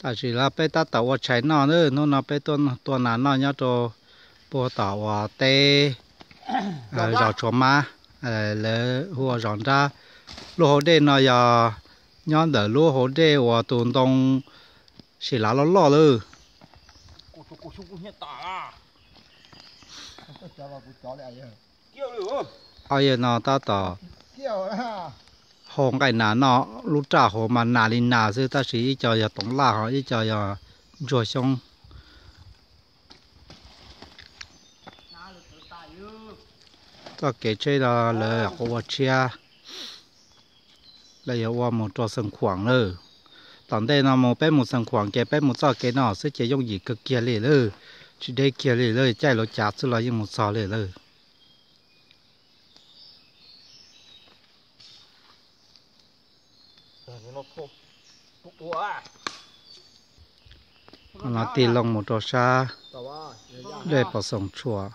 Tam sim no peb tab tom ua tshais noj na, hnub no peb tuaj tua nas noj nyob rau puag tom uas teb zos Tshuav Mab, lawv hu ua zos nrab. Lub hauv dej no yog nyob ntawm lub hauv dej uas tus ntoo sim lav loj loj lawm. Ob yawg no tab tom hau nqaij nas noj, lub raj hauv mas nas li nas xwb, tab sis ib co yog toov laj ho ib co yog ntsuag xyoob. Txoj kev tsheb no lawv ua tshiab, lawv yuav ua mus rau Xeev Khuam lawm. Tom ntej no mus peb mus Xeev Khuam ces peb mus txoj kev no xwb ces yooj yim kawg kiag li lawm, tsis deb kiag li lawm, caij lub cav xwb los yeej mus txog li lawm. No tig loo mus rau sab dej Pov Xoom Tshuam.